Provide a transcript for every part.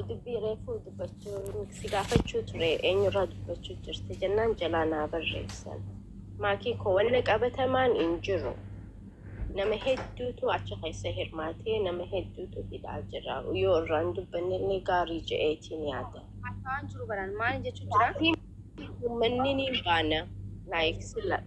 Dubbii reefuu dubbachuu si gaafachuu ture, eenyurraa dubbachuu jirti jennaan jalaa naa barreessan. Maakii koo, wanna qabatamaan hin jiru. Nama hedduutu achi keessa hirmaatee, nama hedduutu hidhaa jira. Yoo irraan dubbannellee gaarii je'eetiin yaada. Haasawaan jiru baraan maal jechuu jira? Uummanni ni baana. Like sila.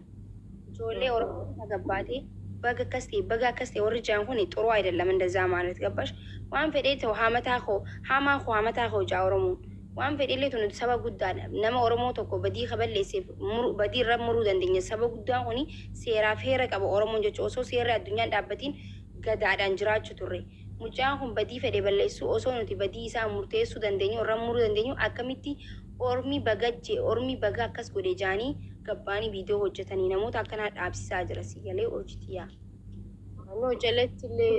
Ijoollee Oromoo gabbaatee baga akkas ta'e, baga akkas ta'e warri jaan kun ጥሩ አይደለም። እንደዛ ማለት ገባሽ? Waan fedhee ta'u, haamataa koo hamaa koo haamataa koo jaa Oromoon. Waan fedheellee tunu saba guddaadha. Nama Oromoo tokko badii kaballeesseef badii irra muruu dandeenya. Saba guddaan kuni seeraaf heera qaba Oromoon jechuudha. Osoo seerri addunyaan dhaabbatiin gadaadhaan jiraachuu turre. Mucaan kun badii fedhe balleessuu, osoo nuti badii isaa murteessuu dandeenyu, irra muruu dandeenyu, akkamitti ormi bagajje, ormi baga akkas godhe jaanii gabbaanii viidiyoo hojjetanii namoota akkanaa dhaabsisaa jira si galee urjitiyaa. Anoo jalatti illee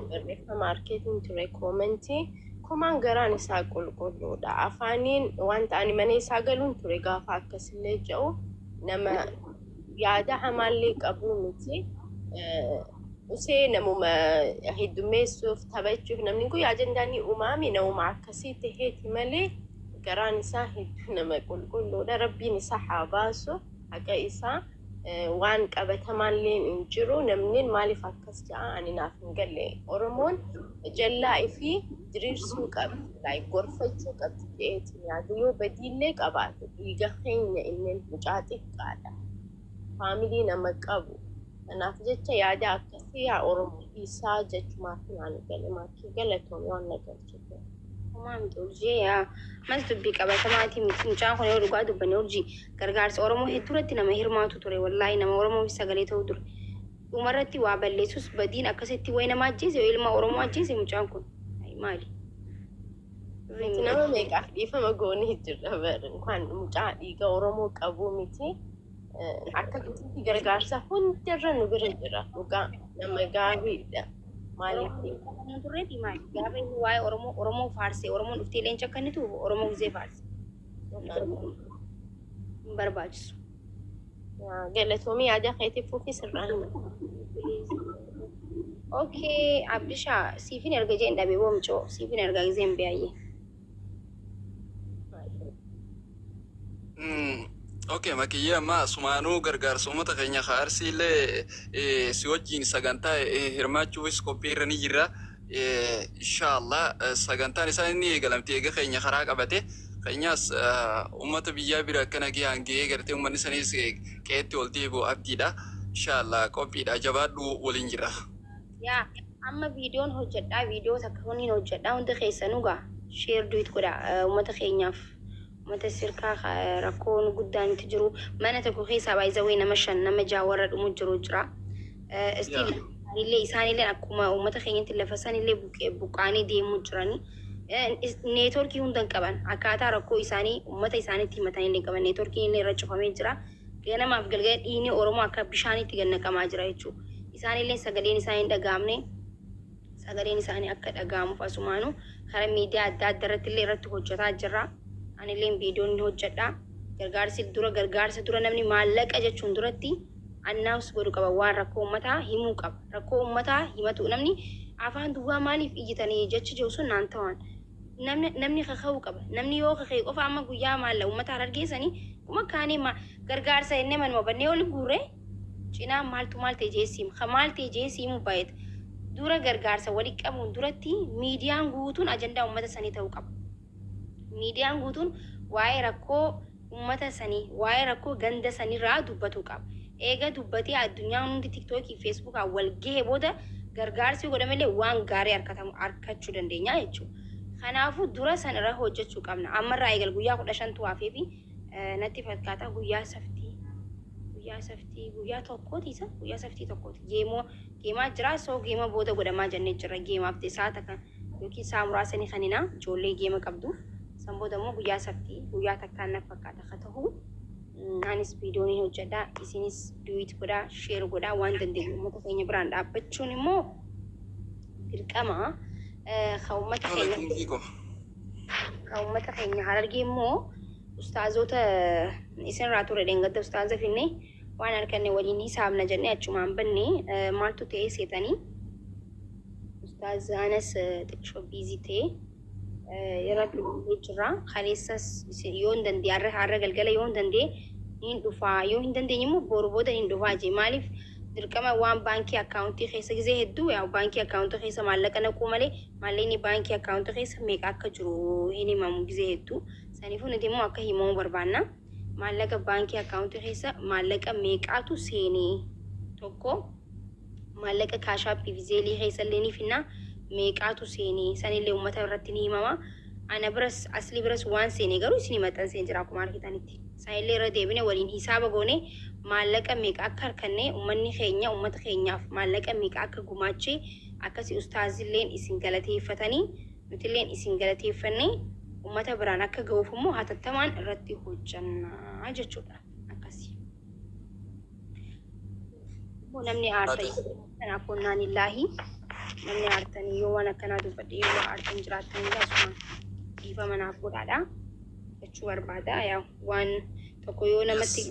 barreeffama arkeetiin ture, comment kumaan garaan isaa qulqulluudha. Afaaniin wanta ani mana isaa galuun ture gaafa akkasillee jedhu nama yaada hamaallee qabu miti. Usee namuma heddummeessuuf taphachuuf namni kun ajandaan ni uumaami, namuma akkasii taheeti malee garaan isaa hedduu nama qulqulluudha. Rabbiin isaa haa baasu haqa isaa. Waan qabatamaallee hin jiru. Namni maaliif akkas jedha ani naaf hin galle. Oromoon jallaa ifii diriirsuu qabdi, like gorfachuu qabdi jedheetiin yaadu. Yoo badiillee qabaate dhiiga keenya, inni mucaa xiqqaadha. Family nama qabu. Kanaaf jecha yaada akkasii yaa Oromoo dhiisaa jechumaaf naan gale. Maakii, galatoomii waan na galchite. Homaa miti urjii, yaa mas dubbii qabatamaatii miti. Mucaan kun yoo dhugaa dubbanne, urjii, gargaarsa Oromoo hedduu irratti nama hirmaatu ture. Wallaahi nama Oromoo sagalee ta'uu ture. Dhumarratti waa balleessus badiin akkasitti wayi nama ajjeese, ilma Oromoo ajjeese mucaan kun. Ay, maali? Nuti nama meeqaaf dhiifama goonee jirra bar, inkaan mucaa dhiiga Oromoo qabu miti. Akka gititti gargaarsa hundarra nu bira jira. Dhugaa nama gaariidha. Maaliif? Oromoo turreeti maali? Gaafa inni waa'ee Oromoo Oromoo faarsee, Oromoon dhuftee leenca akka inni tu'u Oromoo gisee faarse. Hin barbaachisu. Galatoomii, yaada keetiif fuufii sirraa hima. Okay, Abdishaa, siifin erga jeen dhabe boomcoo siifin erga giseen beeyyee. Okay, makiyyee, amma sumaanuu gargaarsa uummata keenya ka Arsiillee si wajjin sagantaa hirmaachuufis qophii irra ni jirra. Inshaallah sagantaan isaa inni eegalamti eega keenya karaa qabate. Keenyaas uummata biyyaa bira akka nagayaan gahee gartee uummanni sanis qe'eetti ol deebi'u abdiidha. Inshaallah qophiidha, jabaadhu, waliin jirra. Yaa, amma viidiyoon hojjedhaa, viidiyoo takka honiin hojjedhaa, hunda keessanuu gaa share duet godha uummata keenyaaf. Uummata sirkaa rakkoon guddaan itti jiru, mana tokko keessaa baay'izawee nama shan, nama jaha warra dhumu jiru jira. Still isaanillee akkuma uummata keenyatti lafa sanillee buqqaanii deemuu jiranii. Network hunda hin qaban, akkaataa rakkoo isaanii uummata isaaniitti himatanii hin qaban, networkiin illee irra cufamee jira. Ganamaaf galgala dhiigni Oromoo akka bishaaniitti gad naqamaa jira jechuudha. Isaanillee sagaleen isaanii hin dhaga'amne, sagaleen isaanii akka dhaga'amuuf asumaanu karaa miidiyaa adda addaa irratti illee irratti hojjetaa jirra. Anillee viidiyoon ni hojjedha. Gargaarsi dura, gargaarsa dura, namni maallaqa jechuun duratti announce godhu qaba, waan rakkoo uummataa himuu qaba. Rakkoo uummataa himatu, namni afaan duwwaa maaliif iyyitanii jechi jiru sun naan ta'an. Namni kaka'uu qaba. Namni yoo kaka'e qofa amma guyyaa maalla uummata harargeessanii kuma kaanii gargaarsa inni manuma bannee ol guurre cinaa maaltu maal ta'e jeesiim ka maal ta'e jeesiimu baay'ata. Dura gargaarsa walii qabuun duratti miidiyaan guutuun ajandaa uummata sanii ta'uu qaba. Miidiyaan guutuun waa'ee rakkoo uummata sanii, waa'ee rakkoo ganda sanirraa dubbatuu qaba. Eega dubbatee addunyaan hundi TikTokii, Facebookaan wal gahe booda gargaarsi godhamellee waan gaarii harkatamu harkachuu dandeenya jechuudha. Kanaafuu dura san irra hojjechuu qabna. Ammarraa eegal, guyyaa 15tu hafee fi natti fakkaata, guyyaa saftii, guyyaa saftii, guyyaa tokkooti, isa guyyaa saftii tokkooti. Geemoo geemaa jira, soo geema booda godhamaa jennee jirra. Geemaaf sa'a takka yookiin sa'a muraasa ni kanina ijoollee geema qabduuf. San booda immoo guyyaa saftii guyyaa takkaan na fakkaata akka ta'u. Anis viidiyoo ni hojjedha, isinis duet godhaa, share godhaa, waan dandeenyu uummata keenya biraan dhaabbachuun immoo dirqama. Ka uummata Tola keenya kingii ko. Ka uummata keenya Harargee immoo ustaazota isinirraa ture, dheengadda ustaaza finne, waan harkanne waliin hisaabna jennee achumaan banne. Maaltu ta'ee seetanii, ustaaz Anas xiqqishoo busy ta'e. Irratti dhufee jira. Kaleessas yoo hin dandeenye har'a har'a galgala yoo hin dandeenye niin dhufaa, yoo hin dandeenye immoo boru booda niin dhufaa jee. Maaliif dirqama waan baankii akkaawuntii keessa gizee hedduu yaa baankii akkaawuntii keessa maallaqa naquu malee maallaqni baankii akkaawuntii keessa meeqa akka jiru hin himamu gizee hedduu. Saniifuu nuti immoo akka himamu barbaanna. Maallaqa baankii akkaawuntii keessa maallaqa meeqaatu seenee tokko, maallaqa Cash Appii fi Zelleii keessa illee ni finna, meeqaatu seenee sanillee uummata irratti ni himama. Ana biras, Aslii biras waan seene garuu isinii maxxanseen jira akkuma argitanitti. Sanillee irra deebine waliin hisaaba goone, maallaqa meeqa akka harkanne, uummanni keenya uummata keenyaaf maallaqa meeqa akka gumaachee, akkasi ustaazilleen isin galateeffatanii, nutilleen isin galateeffannee, uummata biraan akka ga'uuf immoo hatattamaan irratti hojjannaa jechuudha. Akkasi. Immoo namni aartan kanaaf onnaan illaahi, namni aartanii yoo waan akkanaa dubbadhe, yoo waa aartan jiraattan illee asuma dhiifama naaf godhaadha jechuu barbaada. Yaa waan tokko yoo namatti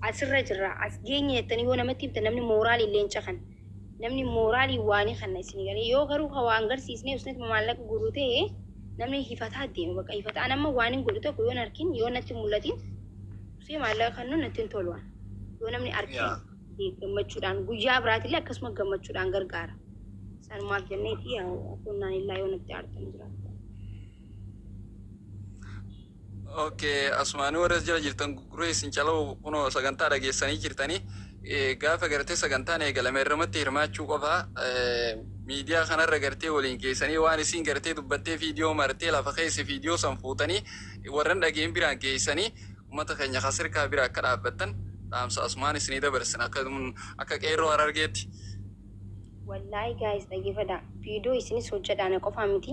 asirra jirra as geenye jettanii yoo namatti himtan, namni mooraalii illee hin cakan. Namni mooraalii waanii kana isin galee yoo garuu ka waan garsiisnee usneet maallaqa guruu ta'e, namni hifataa deema, bakka hifataa. Amma waan hin godhu tokko yoo hin arkin, yoo natti mul'atin usee maallaqa kan natti hin tolu. Yoo namni arkee gammachuudhaan guyyaa biraatillee akkasuma gammachuudhaan gargaara. Sanumaaf jenneeti qonnaan illaa yoo natti aartan jiraatu. Okay, asumaanii warra jala jirtan gurguree isin cala'u kunoo sagantaa dhageessanii jirtanii. Gaafa gartee sagantaan eegalame irratti hirmaachuu qofa, miidiyaa kanarra gartee waliin geessanii waan isin gartee dubbattee viidiyoo martee lafa keessa viidiyoo san fuutanii warran dhageen biraan geessanii uummata keenya kasirkaa bira akka dhaabbattan dhaamsa asumaan isinii dabarsin akka qeerroo Harargeetti. Wallaahi guys, dhageeffadha. Viidiyoo isinis hojjedhaa, na qofaa miti.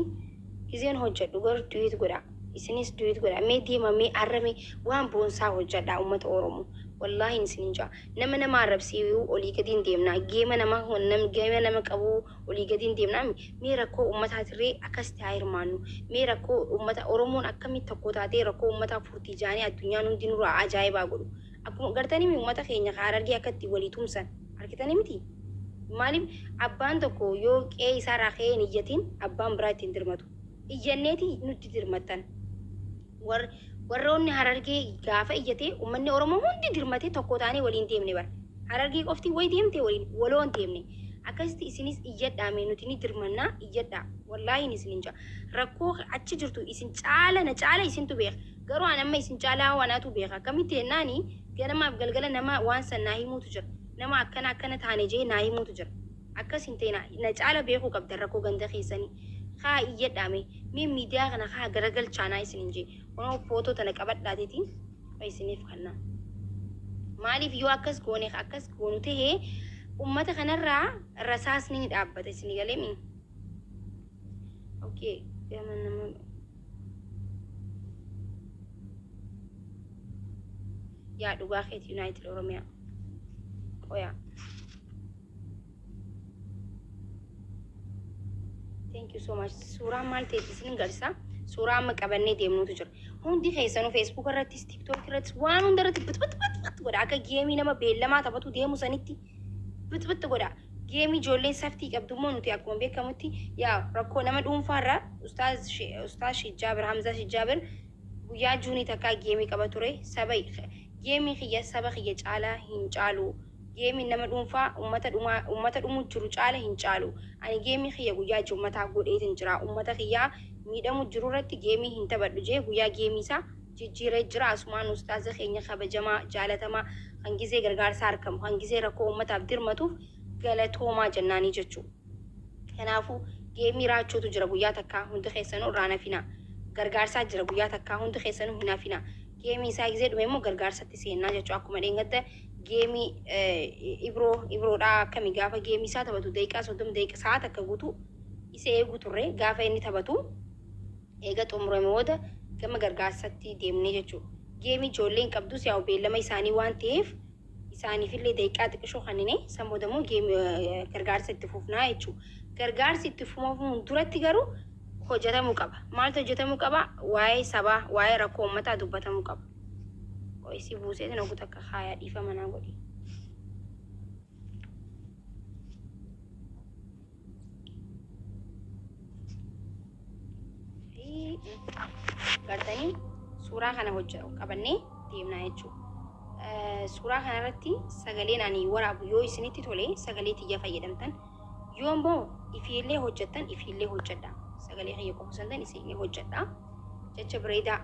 Gizeen hojjedhu garuu duet godha. Isinis duet godha. Mee deema, mee arrame waan boonsaa hojjedhaa uummata Oromoo. Wallaahi isin jaa. Nama nama arrabsee olii gadi hin deemna. Geema nama geema nama qabu olii gadi hin deemna. Mee rakkoo uummataatirree akkas ta'aa hirmaannu. Mee rakkoo uummata Oromoon akkamitti tokko taatee rakkoo uummataa furtii jaanii addunyaan hundi nurraa ajaa'ibaa godhu. Akkuma gartanii uummata keenya Harargee akka itti walii tumsan argitanii miti. Maaliif abbaan tokko yoo qe'ee isaarraa ka'ee hin iyyatin, abbaan biraa ittiin dirmatu? Iyyanneeti nutti dirmattan. Warroonni Harargee gaafa iyyatee uummanni Oromoo hundi dirmatee tokko taanee waliin deemne bara. Harargee qofti wayi deemte waliin waloon deemne. Akkasitti isinis iyyadhaa, mee nuti ni dirmannaa, iyyadhaa. Wallaahi isin hin jaa. Rakkoo achi jirtu isin caala, na caala isintu beeka. Garuu an amma isin caalaa waanaatu beeka. Akkamitti jennaani, ganamaaf galgala nama waan san naa himuutu jira. Nama akkana akkana taane jee naa himuutu jira. Akkas hin ta'in, na caala beekuu qabdan rakkoo ganda keessanii. Haa iyyadhaame, mee miidiyaa kana haa garagalchaanaa isin hin jee. Kunoo footoo tana qabadhaateetiin isiniif kanna. Maaliif yoo akkas goone, akkas goonu tahee ummata kanarraa rasaasni ni dhaabbata, isin galee mi? Okay, gama nama yaa dhugaa keeti United Oromiyaa. Qoyaa. Thank you so much. Suuraan maal ta'eef isin garsa? Suuraa amma qabannee deemnutu jira. Hundi keessanuu Facebook irrattis, TikTok irrattis, waan hunda irratti bit bit bit bit godha. Akka geemii nama beellamaa taphatu deemu sanitti bit bit godha. Geemii ijoolleen saftii qabdu immoo nuti akkuma beekamutti yaa rakkoo nama dhuunfaarraa Ustaaz Shijjaabir, Hamzaa Shijjaabir, guyyaa juunii takkaa geemii qaba ture. Saba geemii kiyya saba kiyya caalaa hin caalu. Geemiin nama dhuunfaa uummata dhumaa uummata dhumuu jiru caala hin caalu. Ani geemii kiyya guyyaa jummataa godheetin jira. Uummata kiyyaa miidhamu jiru irratti geemii hin taphadhu jee guyyaa geemii isaa jijjiiree jira. Asumaan ustaaza keenya kabajamaa jaalatamaa kan gizee gargaarsaa argamu, kan gizee rakkoo uummataaf dirmatuuf galatoomaa jennaanii jechuudha. Kanaafuu geemii raachuutu jira guyyaa takkaa, hundi keessanuu irraa nafina. Gargaarsaa jira guyyaa takkaa, hundi keessanuu hin hafina. Geemii isaa gizee dhume immoo gargaarsatti seennaa jechuudha. Akkuma dheengadda geemii Ibroo Ibroodhaa akkami gaafa geemii isaa taphatu daqiiqaa 30, daqiiqaa sa'a takka guutuu isa eegu turre, gaafa inni taphatu eega xumurame booda gama gargaarsatti deemnee jechuudha. Geemii ijoolleen qabdus yaa'u beellama isaanii waan ta'eef isaaniifillee daqiiqaa xiqqishoo kanneen san booda immoo geemii gargaarsa itti fufnaa jechuudha. Gargaarsi itti fufamuun duratti garuu hojjetamuu qaba. Maaltu hojjetamuu qaba? Waa'ee sabaa, waa'ee rakkoo uummataa dubbatamuu qaba. Qo'isii buusee sana guutuu akka haayaa dhiifama naa godhi. Asii gartanii suuraa kana hojjetu qabannee deemnaa jechuudha. Suuraa kanarratti sagaleen ani waraabu yoo isinitti tole sagalee tiyya fayyadamtan, yoo immoo ifiillee hojjettan ifiillee hojjedha. Sagalee kiyya qofa osoo hin taane isinillee hojjedha. Jecha bareedaa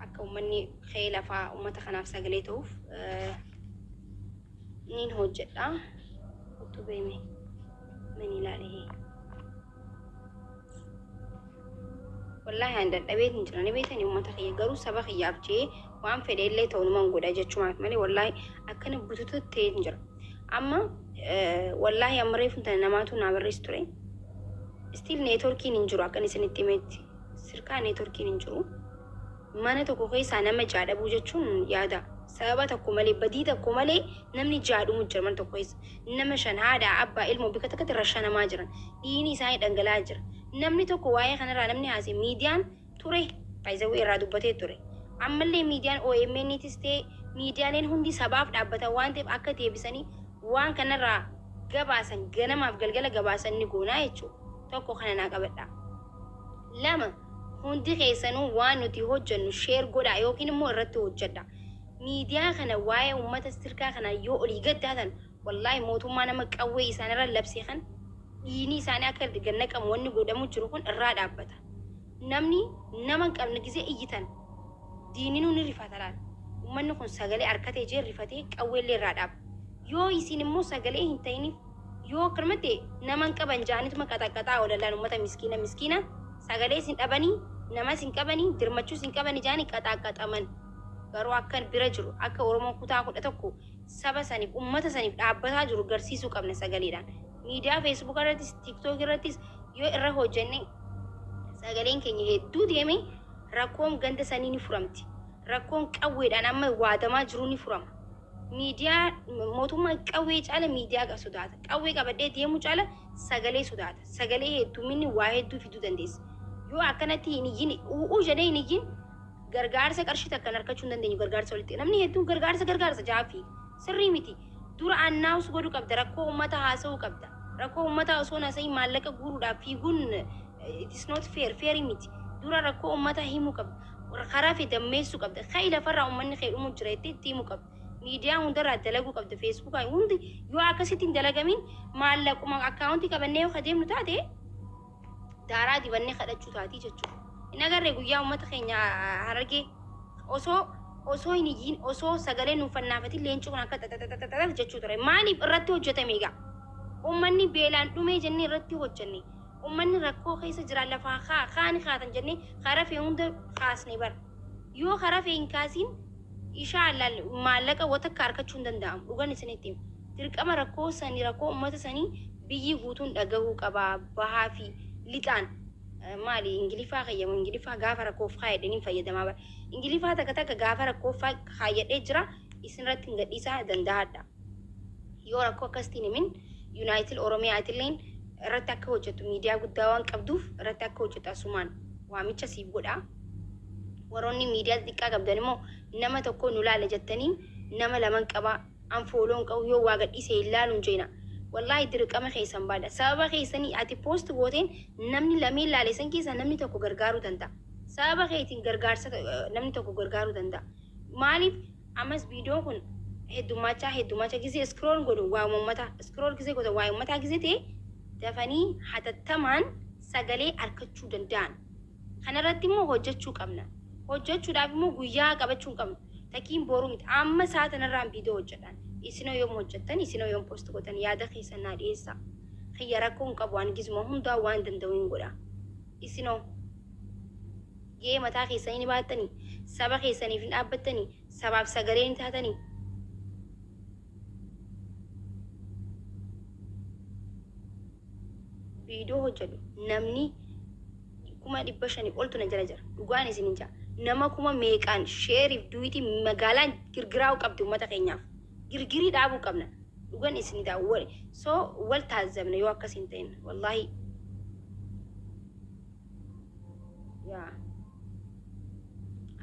akka uummanni ka'ee lafaa uummata kanaaf sagalee ta'uuf niin hojjedha. Kottu beeme mani ilaalee. Wallaahi an dadhabeetiin jira ni beektanii uummata kiyya, garuu saba kiyyaaf jee waan fedhe illee ta'u numan godha jechumaaf malee wallaahi akkana bututu ta'eetiin jira. Amma wallaahi amma reefu tana namaatu naa barreessu ture. Still networkiin hin jiru, akkan isinitti himetti. Sirkaa networkiin hin jiru. Mana tokko keessaa nama jaadhabuu jechuun yaada. Sababa tokko malee, badii tokko malee namni jaadhumu jira mana tokko keessa. Nama shan, haadha, abbaa, ilmoo bika takkatti rashanamaa jiran. Dhiigni isaanii dhangala'aa jira. Namni tokko waa'ee kanarraa namni haase miidiyaan ture baay'isawwee irraa dubbatee ture. Ammallee miidiyaan OMN'tis ta'e miidiyaaleen hundi sabaaf dhaabbatan waan ta'eef akka deebisanii waan kanarraa gabaasan, ganamaaf galgala gabaasan ni goonaa jechuudha. Tokko kana naa qabadha. Lama, hundi keessanuu waan nuti hojjennu share godhaa yookiin immoo irratti hojjedha. Miidiyaa kana waa'ee uummata sirkaa kana yoo olii gad taatan, wallaahi mootummaa nama qawwee isaanirra labsee kan dhiigni isaanii akka gad naqamu wanni godhamu jiru kun irraa dhaabbata. Namni nama hin qabne gisee iyyitan diininuu ni rifata laal. Uummanni kun sagalee harkatee jee rifatee qawweellee irraa dhaaba. Yoo isin immoo sagalee hin ta'iniif, yoo akkanumatti nama hin qaban ja'anituma qaxaqaxaa oolallaan uummata miskiina miskiina sagalee isin dhabanii, nama isin qabanii, dirmachuu isin qabanii ja'anii qaxaqaxaman. Garuu akka bira jiru, akka Oromoon kutaa 11 saba saniif, uummata saniif dhaabbataa jiru garsiisuu qabna sagaleedhaan. Miidiyaa Feesbuuk irrattis, TikTok irrattis yoo irra hojjenne sagaleen keenya hedduu deeme, rakkoon ganda sanii ni furamti. Rakkoon qawweedhaan amma waadamaa jiru ni furama. Miidiyaa mootummaan qawwee caala miidiyaa sodaata. Qawwee qabadhee deemuu caala sagalee sodaata. Sagalee hedduminni waa hedduu fiduu dandeessa. Yoo akkanatti hin iyyin, u'uu jedhee hin iyyin, gargaarsa qarshii takkan argachuu hin dandeenyu gargaarsa walitti. Namni hedduun gargaarsa gargaarsa jaafii sirrii miti. Dura annaawus godhuu qabda. Rakkoo uummata haasa'uu qabda. Rakkoo uummataa osoo hin haasa'in maallaqa guuruudhaaf fiiguun it is not fair, fair miti. Dura rakkoo uummataa himuu qabda. Karaa fi dammeessuu qabda. Ka'i lafarraa, uummanni kee dhumuu jira jettee itti himuu qabda. Miidiyaa hundarraa dalaguu qabda. Feesbuukaa hundi yoo akkasitti hin dalagamin, maallaquma akkaawuntii qabannee yoo adeemnu taate daaraa dibannee kadhachuu taatii jechuudha. Hin agarree guyyaa uummata keenya Harargee osoo hin iyyiin, osoo sagalee nuuf fannaafatin leenci kun akka xaxaxaxaxax jechuu ture. Maaliif irratti hojjetame egaa? Uummanni beelaan dhumee jennee irratti hojjenne. Uummanni rakkoo keessa jira, lafaa kaa kaani kaatan jennee karaa fee hunda kaasne bara. Yoo karaa fee hin kaasiin, insha Allah maallaqa watakka argachuu hin danda'amu. Dhugan isinitti hima. Dirqama rakkoo sanii, rakkoo uummata sanii biyyi guutuun dhagahuu qaba. Bahaa fi lixaan maali Ingiliffaa kayyamu, Ingiliffaa gaafa rakkoof kaayadhanii fayyadamaa bara. Ingiliffaa takka takka gaafa rakkoof kaayyadhee jira, isinirratti hin gadhiisaa danda'aadha. Yoo rakkoo akkasitiin himin, Yuunaayitid Oromiyaatilleen irratti akka hojjettu, miidiyaa guddaa waan qabduuf irratti akka hojjettu asumaan waamicha siif godha. Warroonni miidiyaa xixiqqaa qabdan immoo nama tokko nu laala jettanii nama laman qaba, an follow hin qabu, yoo waa gadhiise hin laaluun jeena. Wallaahi dirqama keessan baadha. Sababa keessanii ati post gooteen namni lameen laale san keessaa namni tokko gargaaruu danda'a. Sababa keetiin gargaarsa namni tokko gargaaruu danda'a. Maaliif ammas viidiyoon kun heddummachaa heddummachaa gisee scroll godhu waa uummataa, scroll gisee godhu waa uummataa gisee ta'e dafanii hatattamaan sagalee argachuu danda'an. Kanarratti immoo hojjechuu qabna. Hojjechuudhaaf immoo guyyaa qabachuu hin qabnu. Takkiin boruu miti. Amma sa'a tanarraan viidiyoo hojjedhaan. Isinoo yoom hojjettan, isinoo yoom post gootan, yaada keessan naa dhiyeessaa. Kiyya rakkoo hin qabu, ani gizuma hundaa waan danda'u hin godha. Isinoo gahee mataa keessanii ni baattanii, saba keessaniif hin dhaabbattanii, sabaaf sagalee ni taatanii. Viidiyoo hojjedhu, namni 500,000 oltu na jala jira. Dhugaan isin hin jaa. Nama kuma meeqaan shareiif duetii magaalaan girgiraa'uu qabdi uummata keenyaaf. Girgirii dhaabuu qabna. Dhugan isin taa. So wal taazzabna yoo akkas hin ta'in. Wallaahi. Yaa.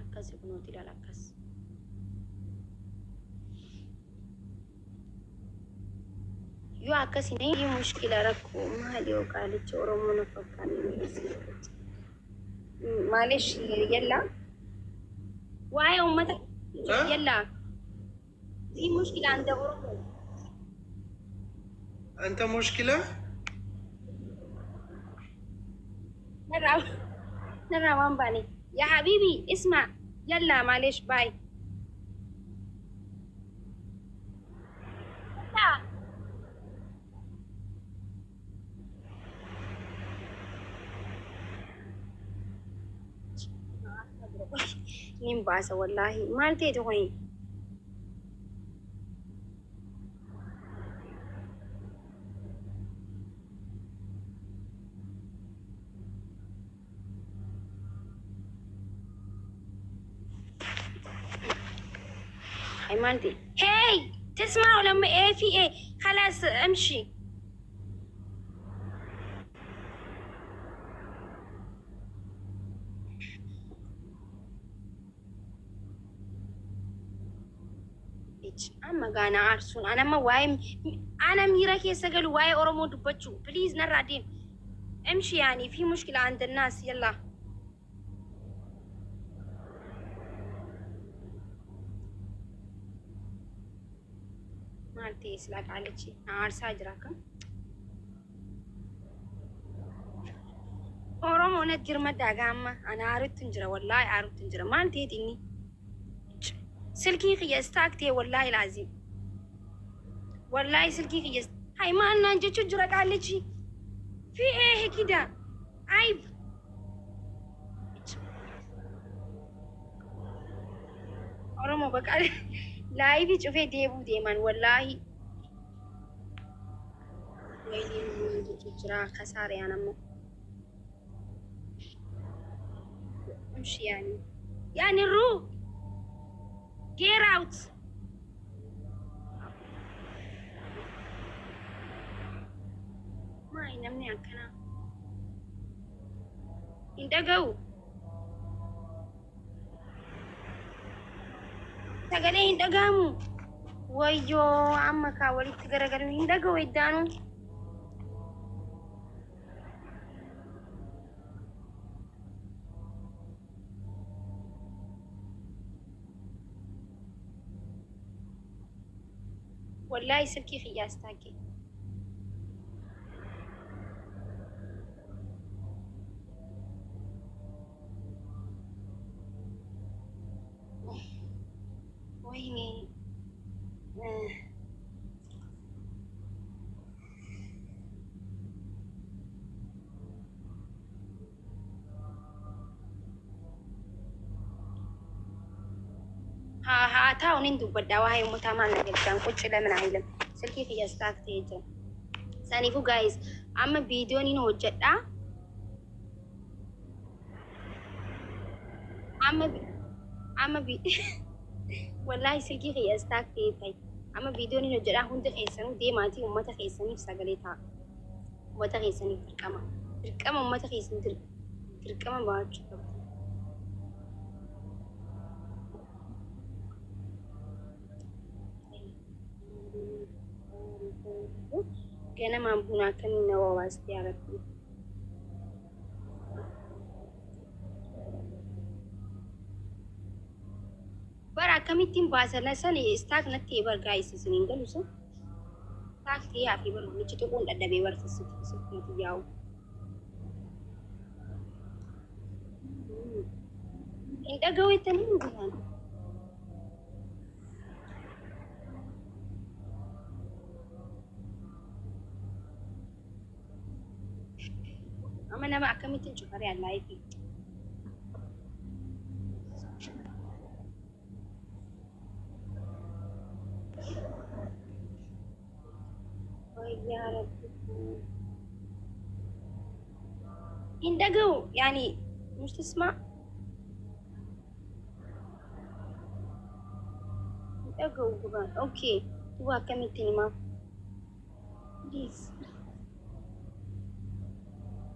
Akkasi kunooti, ilaala akkas. Yoo akkas hin ta'in mushkila, rakkoo maali yoo qaalicha Oromoo na fakkaanne. معلش يلا waa'ee uummata يلا في مشكلة عند أوروبا. أنت مشكلة؟ نرى نرى وان باني يا حبيبي اسمع يلا معلش باي. يلا. Nin baasa wallaahi maal ta'e kuni. هاي maal ta'e هاي تسمعوا لما ايه في ايه خلاص امشي. Amma gaana aarsuun ana amma waa'ee ana miira keessa galu waa'ee Oromoo dubbachuu please narraa deem امشي يعني في مشكلة عند الناس يلا. Maal ta'e silaa qaalichi na aarsaa jira akkam Oromoo na jirma daagaa amma ana aarutti hin jira wallaahi aarutti hin jira maal ta'eeti inni silkii kiyya stuck ta'e wallaahi laazim wallaahi silkii kiyya hay maal naan jechuu jira qaalichi في ايه كده عيب. Oromoo bakka live cufee deebuu deeman wallaahi. Wayne maal jechuu jira kasaariyaan ammoo. امشي يعني يعني روح get out. Maali namni akkanaa hin dhaga'u. Sagalee hin dhaga'amu. Wayyoo amma kaa walitti garagalu hin dhaga'u eddaanu. Wallaahi silkii kiyyaas taake. Wayne haa haa taa'u nin dubbadha waa'ee uummataa maal na galchaan qochi ለምን አይልም silkii kiyya stuck ta'ee jira. Saniifuu guys amma viidiyoon hin hojjedha. Amma amma wallaahi silkii kiyya stuck ta'ee ta'e amma viidiyoon hin hojjedha hundi keessanuu deemaatii uummata keessaniif sagalee ta'a. Uummata keessaniif dirqama. Dirqama uummata keessan dirqama baachuu qabdu. Ganamaan buna akkamiin na wawaasti yaa Rabbi. Bara akkamittiin baasan san stuck natti bar guys isiniin galu sun. Stuck ta'ee hafi bar namichi tuquun dadhabee bar sissiti yaa'u. Hin dhaga'u jettanii hin jiran. Amma nama akkamittiin cufaree live. Yaa Rabbi. Hin dhaga'u يعني مش تسمع. Hin dhaga'u gubaan. Okay. Duuba akkamittiin himaa? Please.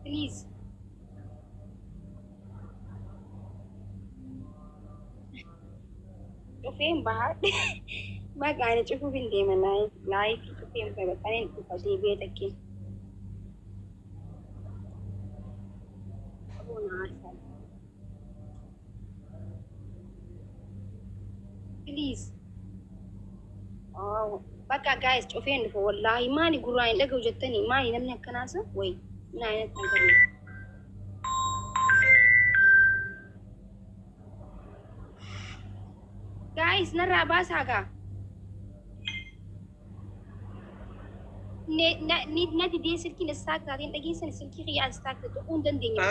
Please. Cufeen bahaa. Maqaan cufuuf hin deeman live cufeen baha bakka inni dhufa deebi'ee takkee. Qabuun aarsaa. Please. Oh, bakka guys, cufeen dhufa wallaahi. Maali gurraan hin dhaga'u jettanii? Maali namni akkanaasa? Wayi minaa inatti hin galu. Guys, narraa baasaa gaa. Na didee silkiin stuck taateen dhageessan. Silkii kiyyaa stuck tuquu hin dandeenye.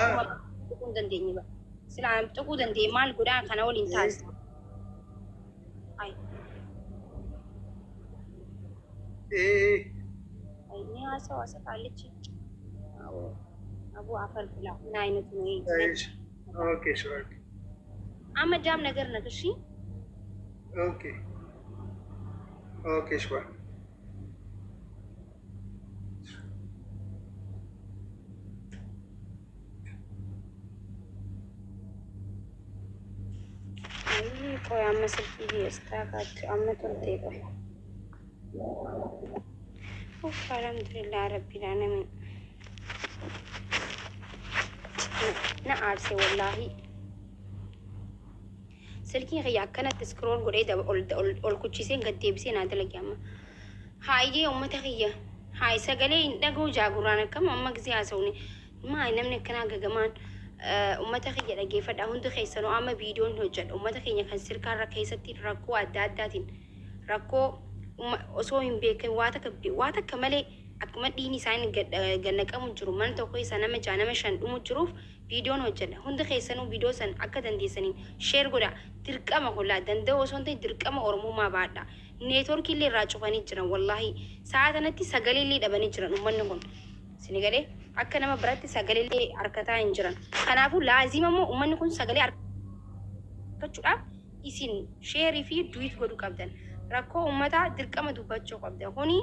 Tuquu hin dandeenye ba. Silaa tuquu dandeenye maal godhaa kana waliin taasisa. Ay, ay, ni haasawa isa qaallichi. Aboo afar bilaa ምን አይነቱ ነው ይሄ? Okay, sure. አመዳም ነገር ነህ። እሺ። Okay, sure. ቆይ amma silkii stuck amma turte ቆይ። ኡፍ alhamdulillah rabbil alamin. Na aarse wallaahi. Silkiin kiyya akkanatti scroll godhee ol ol kuchisee gad deebisee naa dalage amma. Haayee uummata kiyya. Haay, sagalee hin dhaga'u jaagurraan akkam amma gisee haasa'uuni. Maali namni akkanaa gagamaan? Uummata kiyya, dhaggeeffadha hundi keessanuu. Amma viidiyoon hojjedha. Uummata keenya kan sirkaarra keessatti rakkoo adda addaatiin rakkoo osoo hin beekin waa takka malee akkuma dhiigni isaanii gannaqamu jiru, mana tokko keessa nama ja'a, nama shan dhumu jiruuf viidiyoon hojjedha. Hundi keessanuu viidiyoo san akka dandeessaniin share godha. Dirqama hollaa danda'u osoo hin ta'in dirqama oromummaa baadha. Neetworkii illee irraa cufanii jiran wallaahi. Sa'a kanatti sagalee illee dhabanii jiran uummanni kun. Sini galee akka nama biratti sagalee illee harkataa hin jiran. Kanaafuu laazima immoo uummanni kun sagalee argachuudhaaf isin share fi duet godhuu qabdan. Rakkoo uummataa dirqama dubbachuu qabdan. Kuni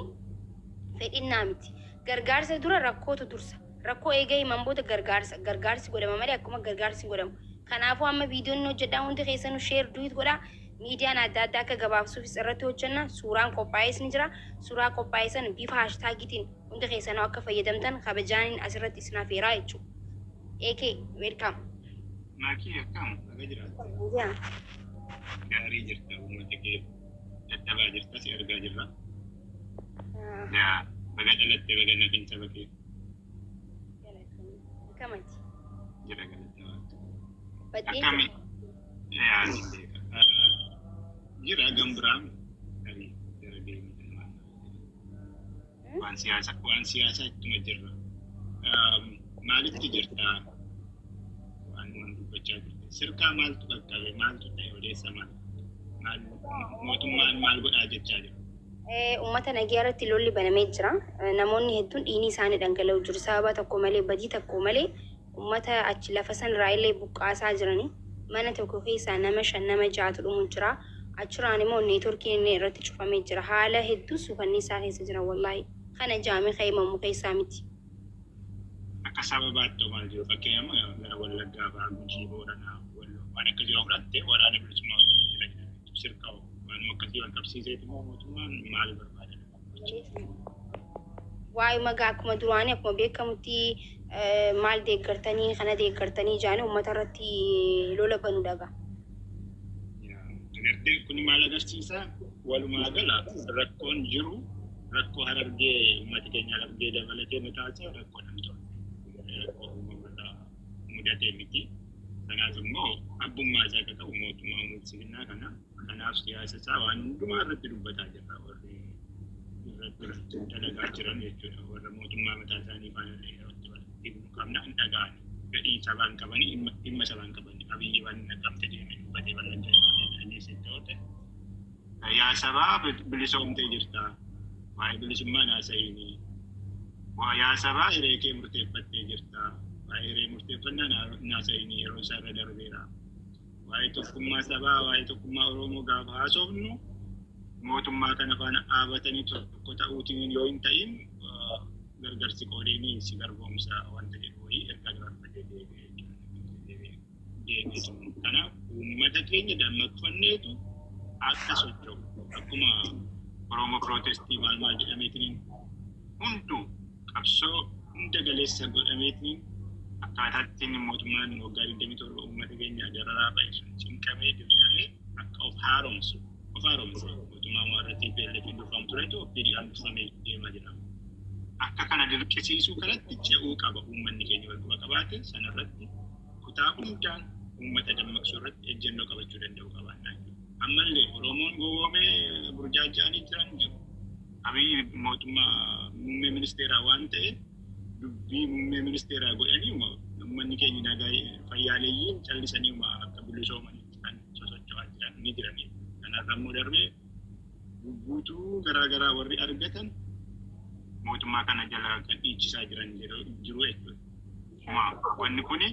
fedhinnaa miti. Gargaarsa dura rakkootu dursa. Rakkoo eega himan booda gargaarsa. Gargaarsi godhama malee akkuma gargaarsi hin godhamu. Kanaafuu amma viidiyoon inni hojjedhaa hundi keessanuu share duet godhaa. Miidiyaan adda addaa akka gabaabsuufis irratti hojjenna. Suuraan qophaa'es ni jira. Suuraa qophaa'e sana bifa hashtagiitiin hundi keessanuu akka fayyadamtan kabajaaniin asirratti isin affeeraa jechuudha. AK, welcome. Maakii, akkam naga jiraata? Gaarii jirta, uummata kee dadhabaa jirta, si argaa jirra. Yaa baga dhalatte, baga nafin saba kee. Akkamati? Jira, galata. Baddeen. Akkami? Yaa ni beeka. Jira gambiraam tarii gara deemee waan siyaasaa ittuma jirra. Maalitti jirta? Waan dubbachaa jirta. Sirkaa maaltu qaqqabe? Maaltu ta'e? Odeessa maal? Maal mootummaan maal godhaa jechaa jira? Uummata nagaa irratti lolli banamee jira. Namoonni hedduun dhiigni isaanii dhangala'u jiru. Sababa tokko malee, badii tokko malee uummata achi lafa san irraa illee buqqaasaa jirani. Mana tokko keessaa nama shan, nama ja'atu dhumu jira. Achirraan immoo neetworkiin inni irratti cufamee jira. Haala hedduu suukanniisaa keessa jira wallaahi. Kana jaamee ka'ee keessaa miti. Akka sababaatti maal jiru? Fakkeenyaaf gara Wallaggaa fa'aa, Gujii, Booranaa, Walloo waan akka jiru fudhattee waraana bilisummaa Oromoo jira jedhameetu sirkaa waanuma akkasii wal qabsiiseetu immoo mootummaan maal barbaada? Waa'ee magaa akkuma duraanii akkuma beekamutti maal deeggartanii kana deeggartanii jaanii uummata irratti lola banu dhaga. Agartee, kun maal agarsiisa? Walumaa gala rakkoon jiru rakkoo Harargee, uummata keenya Harargee dabalatee mataa isaa rakkoo namtolchee rakkoo uumamarraa mudatee miti. Kanaaf immoo abbummaa isaa akka qabu mootummaa uummatisinnaa kana kanaaf siyaasa isaa waan hundumaa irratti dubbataa jirra warri irratti dalagaa jiran jechuudha. Warra mootummaa mataa isaanii faana illee yerootti walitti himuu qabna, hin dhaga'ani. Fedhii sabaan qabanii, dhimma sabaan qabanii Abiyyi waan naqamte deemee dubbatee Wallaggaa yeroo dhageessee ta'e, yaa sabaa bilisoomtee jirta. Waa'ee bilisummaa naasa'iini. Yaa sabaa hiree kee murteeffattee jirta. Waa'ee hiree murteeffannaa naasa'iini, yeroo isaa irra darbeera. Waa'ee tokkummaa sabaa, waa'ee tokkummaa Oromoo gaafa haasofnu mootummaa kana faana dhaabatanii tokko ta'uutiin yoo hin ta'in gargarsi qoodeenii si garboomsa wanta jedhu wayii ergaa dabarfatee deebi'ee jechuudha. Kanaaf uummata keenya dammaqfanneetu akka socho'u akkuma Oromoo protestii maal maal jedhameetiin hunduu qabsoo hunda galeessa godhameetiin akkaataa ittiin mootummaan waggaa 27 uummata keenya dararaa ba'e sun cinqamee dirqamee akka of haaromsu of haaromse mootummaa warra TPLF durfamu turetu OPDO'n durfamee deemaa jira. Akka kana dirqisiisuu kanatti ce'uu qaba uummanni keenya wal quba qabaate sanarratti kutaa hundaan uummata dammaqsuu irratti ejjennoo qabachuu danda'u qabaannaa. Ammallee Oromoon gowwoomee burjaaja'anii jiran jiru. Abiyyi mootummaa muummee ministeeraa waan ta'eef dubbii muummee ministeeraa godhanii uummanni keenya nagaa fayyaaleeyyiin callisanii akka bilisoomanitti kan sosocho'aa jiran ni jirani. Kanarra immoo darbee guutuu garaa garaa warri argatan mootummaa kana jala kan dhiichisaa jiran jiru jechuudha. Wanni kuni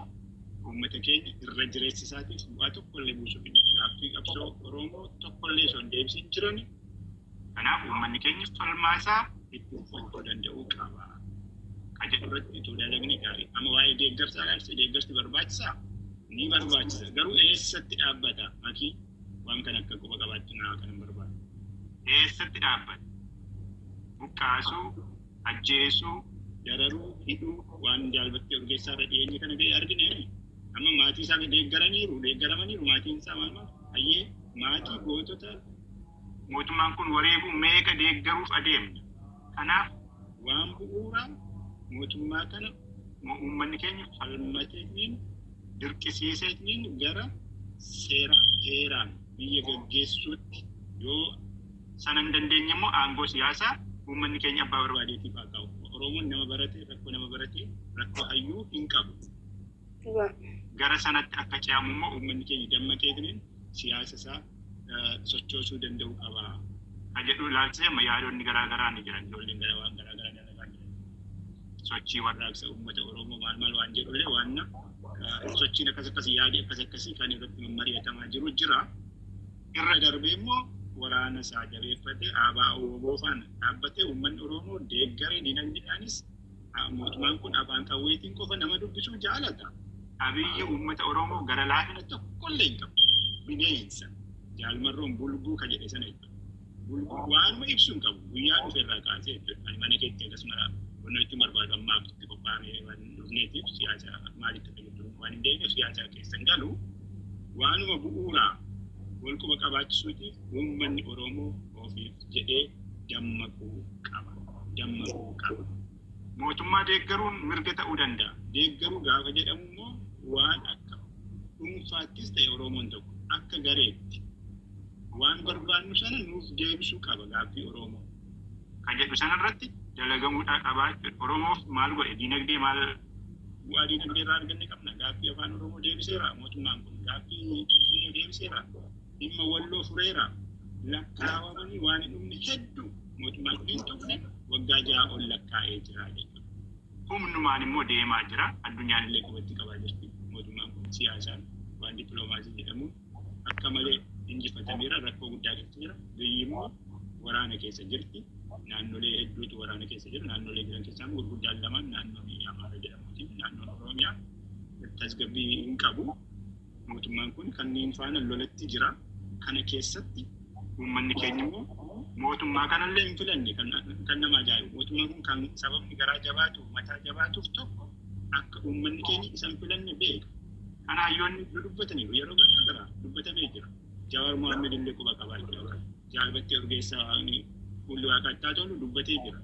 uummata keenya irra jireessisaatiif bu'aa tokkollee buusuuf hin gaaffii qabsoo Oromoo tokkollee osoo hin deebisiin jirani. Kanaaf uummanni keenya falmaa isaa itti uffachuu danda'uu qaba. Ka jedhu irratti utuu dalagne gaarii. Amma waa'ee deeggarsaa ilaalchise deeggarsi barbaachisaa? Ni barbaachisa. Garuu eessatti dhaabbata? Makii waan kana akka quba qabaachuu naa kan barbaadu. Eessatti dhaabbata? Buqqaasuu, ajjeesuu, dararuu, hidhuu waan jaalbattee Urgeessaa irra dhiyeenya kana ga'e argine. Amma maatii isaa deeggaraniiru, deeggaramaniiru maatiin isaa maal maal? Hayyee maatii gootota mootummaan kun wareeguu meeqa deeggaruuf adeemna. Kanaaf waan bu'uuraa mootummaa kana uummanni keenya falmateetiin dirqisiiseetiin gara seera heeraan biyya gaggeessuutti yoo sana hin dandeenye immoo aangoo siyaasaa uummanni keenya abbaa barbaadeetiif haa ta'u. Oromoon nama barate rakkoo nama barate rakkoo hayyuu hin qabu. Gara sanatti akka ce'amu immoo uummanni keenya dammaqeetiin siyaasa isaa sochoosuu danda'u qaba. Ka jedhu ilaalchisee amma yaadonni garaa garaa ni jiran. Ijoolleen gara waan garaa garaa dalagaa jiran. Sochii warraaqsa uummata Oromoo maal maal waan jedhullee waan sochiin akkas akkasii yaadi akkas akkasii kan irratti mari'atamaa jiru jira. Irra darbee immoo waraana isaa jabeeffatee ABO WBO faana dhaabbatee uummanni Oromoo deeggaree dinagdeedhaanis mootummaan kun afaan qawweetiin qofa nama dubbisuu jaalata. Abiyyi uummata Oromoo gara laafina tokkollee hin qabu. Bineensa. Jaalmarroon bulguu ka jedhe sana jechuudha. Bulguu waanuma ibsuu hin qabu. Guyyaa dhufe irraa kaasee jechuudha. Ani mana keetti akkasuma wanna jechuun barbaadu ammaaf itti qophaa'amee waan dhufneetiif siyaasa maalitti akka jirtu waan hin deemneef siyaasa keessan galu waanuma bu'uuraa wal quba qabaachisuutiif uummanni Oromoo ofiif jedhee dammaquu qaba. Dammaquu qaba. Mootummaa deeggaruun mirga ta'uu danda'a. Deeggaruu gaafa jedhamu immoo waan akka dhuunfaattis ta'e Oromoon tokko akka gareetti waan barbaannu sana nuuf deebisuu qaba gaaffii Oromoo. Kan jedhu sanarratti dalagamuudhaa qabaa jechuudha. Oromoof maal godhe diinagdee maal bu'aa diinagdee irraa arganne qabna. Gaaffii afaan Oromoo deebiseera mootummaan kun. Gaaffii Finfinnee deebiseera. Dhimma walloo fureera. Lakkaawamanii waan hin dhumne hedduu mootummaan kun hin tuqne waggaa 6 ol lakkaa'ee jira jechuudha. Humnumaan immoo deemaa jira. Addunyaan illee qubatti qabaa jirti. Mootummaan kun siyaasaan waan dippiloomaasii jedhamu akka malee injifatameera rakkoo guddaa keessa jira. Biyyi immoo waraana keessa jirti. Naannolee hedduutu waraana keessa jira. Naannolee jiran keessaa gurguddaan lamaan naannoon Amaara jedhamuuti fi naannoon Oromiyaa tasgabbii hin qabu. Mootummaan kun kanneen faana lolatti jira. Kana keessatti uummanni keenya immoo mootummaa kanallee hin filanne kan nama ajaa'ibu. Mootummaan kun kan sababni garaa jabaatuuf mataa jabaatuuf tokko akka uummanni keenya isa hin filanne beeka. Kana hayyoonni dubbataniiru yeroo garaa garaa dubbatamee jira. Jawaar Mohaammed illee quba qabaa jechuudha. Jaalbattee Urgeessaa fuulli waaqaatti tolu dubbatee jira.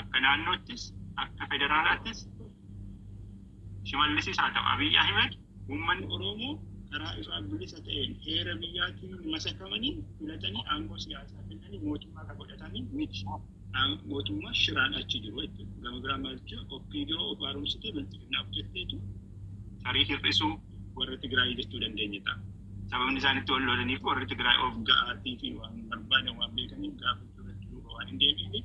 Akka naannoottis akka federaalaattis Shimallisis haa ta'u Abiyyi Ahmed uummanni Oromoo karaa ifaa bilisa ta'een heera biyyaatiin masakamanii filatanii aangoo siyaasaa kennanii mootummaa kan godhatanii miti. Mootummaa shiraan achi jiru jechuudha. Gama biraa maal jechuudha OPDO of haaromsitee bilxiginnaa of jetteetu tarii hir'isuu warra Tigraay jechuu dandeenya ta'a. Sababni isaan itti wal lolaniif warri Tigraay of ga'aatii fi waan barbaadan waan beekaniif gaafachuu irratti duuba waan hin deebiine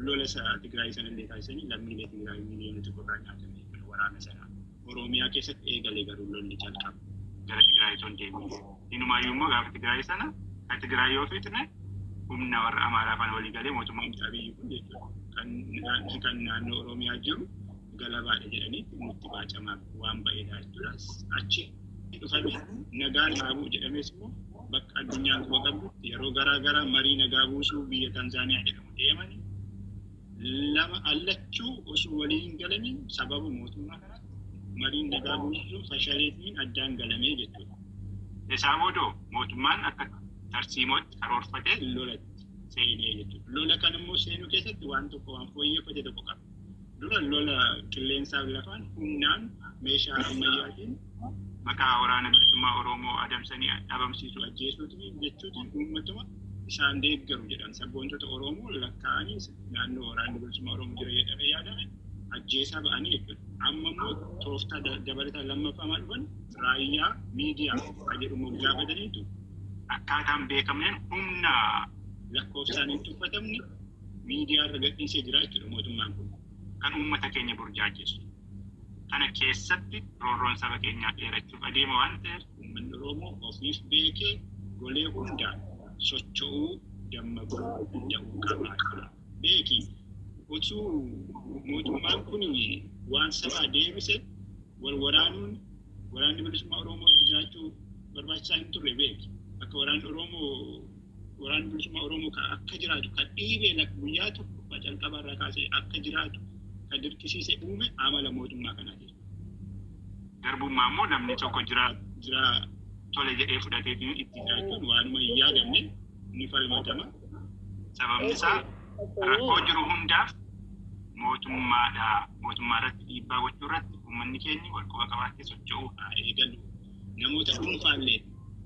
lola Tigraay sanallee taasisanii lammiilee Tigraay miiliyoona 1 irraa nyaatanii waraana sana Oromiyaa keessatti eegalee garuu lolli jalqabe. Gara Tigraay osoo hin deebiin. Inumaayyuu immoo gaafa Tigraay sana kan Tigraay yoo fixne humna warra Amaaraa faana walii galee mootummaan Abiyyi kun jechuudha. Kan naannoo Oromiyaa jiru galabaadha jedhanii nutti baacamaa waan ba'eedha jechuudha. Achi dhufame nagaan haa bu'u jedhamees immoo bakka addunyaan quba qabdutti yeroo garaa garaa marii nagaa buusuu biyya Tanzaaniyaa jedhamu deemanii lama allachuu osoo waliin hin galaniin sababa mootummaa kanaatti mariin nagaa buusuu fashaleetiin addaan galamee jechuudha. Isaa boodoo mootummaan akka Tarsiimootti karoorfatee lolatti seenee jechuudha. Lola kan immoo seenuu keessatti waan tokko waan fooyyeffate tokko qaba. Dura lola qilleensaaf lafaan humnaan meeshaa ammayyaatiin maqaa Waraana Bilisummaa Oromoo adamsanii dhabamsiisuu, ajjeesuutiin jechuutiin uummatuma isaan deeggaru jedhan sabboontota Oromoo lakkaa'anii naannoo Waraanni Bilisummaa Oromoo jira jedhamee yaadame ajjeesaa ba'anii jechuudha. Amma immoo tooftaa dabalataa lammaffaa maal dhufan, raayyaa miidiyaa kan jedhu moggaafataniitu akkaataan beekamneen humna lakkoofsaan hin tuffatamne miidiyaa irra gadhiisee jira jechuudha mootummaan kun. Kan uummata keenya burjaajessu. Kana keessatti roorroon saba keenyaa dheerachuuf adeema waan ta'eef, uummanni Oromoo ofiif beekee golee hundaan socho'uu, dammaquu danda'uu qaba. Beeki, utuu mootummaan kun waan sabaa deebise wal waraanuun Waraanni Bilisummaa Oromoo illee jiraachuu barbaachisaa hin turre, beeki. Akka waraanni Oromoo, Waraanni Bilisummaa Oromoo kan akka jiraatu kan dhiibee, guyyaa tokko calqaba irraa kaasee akka jiraatu kan dirqisiise uume amala mootummaa kanaati. Garbummaa immoo namni tokko jira jira tole jedhee fudhateetiin itti jiraachuun waanuma hin yaadamne, ni falmatama. Sababni isaa rakkoo jiru hundaaf mootummaadha. Mootummaa irratti dhiibbaa gochuu irratti uummanni keenya wal quba qabaatee socho'uu haa eegalu. Namoota dhuunfaallee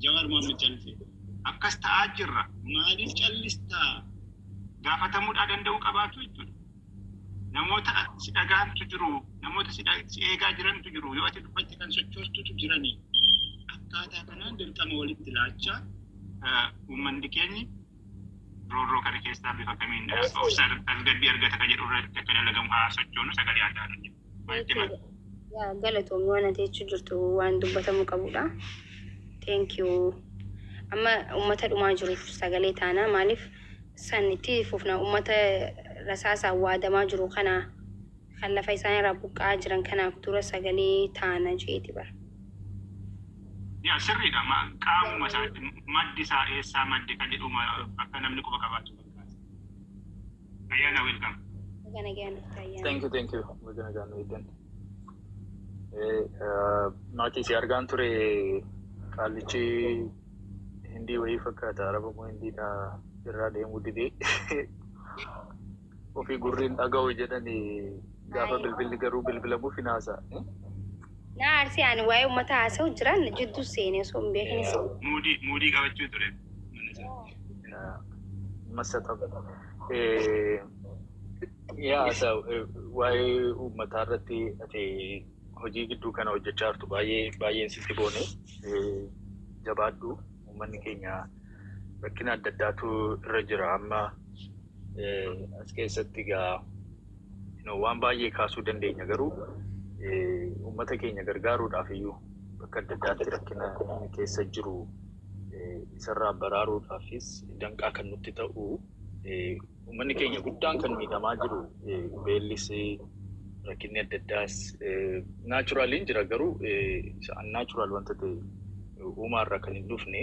Jawaar Mohaammed callise. Akkas ta'aa jirra. Maaliif callistaa? Gaafatamuudhaa danda'uu qabaatu jechuudha. Namoota si dhagaantu jiru, namoota si eegaa jirantu jiru, yoo ati dubbatte kan sochoostutu jirani. Akkaataa kanaan dirqama walitti laachaa uummanni keenyi roorroo kana keessaa bifa kamiin obsa tasgabbii argata kan jedhu irratti akka dalagamu haa sochoonu, sagalee haa taanu jedhu. Walitti mala. Yaa galatoomii, waan ati jechuu jirtu waan dubbatamuu qabudha. Thank you. Amma uummata dhumaa jiruuf sagalee taana. Maaliif san itti fufna? Uummata rasaasaan waadamaa jiru kana, kan lafa isaan irraa buqqa'aa jiran kanaaf dura sagalee taana jeeti bara. Yaa, sirriidha. Qaamuma isaatti maddi isaa eessaa madde kan jedhuma akka namni quba qabaatu fakkaata. Ayyaana, welcome. Baga nagaan dhufte, Ayyaana. Thank you, thank you. Baga nagaan nu eeggan. Maatii si argaan ture, qaallichi Hindii wayii fakkaata, Araba moo Hindiidha, irraa deemuu didee ofii gurriin dhaga'u jedhanii gaafa bilbilli garuu bilbilamuuf hin haasa'a. Na arsii, ani waa'ee uummata haasa'u jiran jidduu seenee osoo hin beekne. Muudii qabachuu ture mana isaa. Masatama. Yaa, waa'ee uummataa irratti ati hojii gidduu kana hojjechaa jirtu baay'ee baay'een sitti boone, jabaadhu. Uummanni keenya rakkina adda addaatu irra jira. Amma as keessatti egaa waan baay'ee kaasuu dandeenya, garuu uummata keenya gargaaruudhaaf iyyuu bakka adda addaatti rakkina inni keessa jiru isarraa baraaruudhaafis danqaa kan nutti ta'u, uummanni keenya guddaan kan miidhamaa jiru beellis, rakkinni adda addaas naturaliin jira, garuu isa unnatural wanta ta'e uumaarraa kan hin dhufne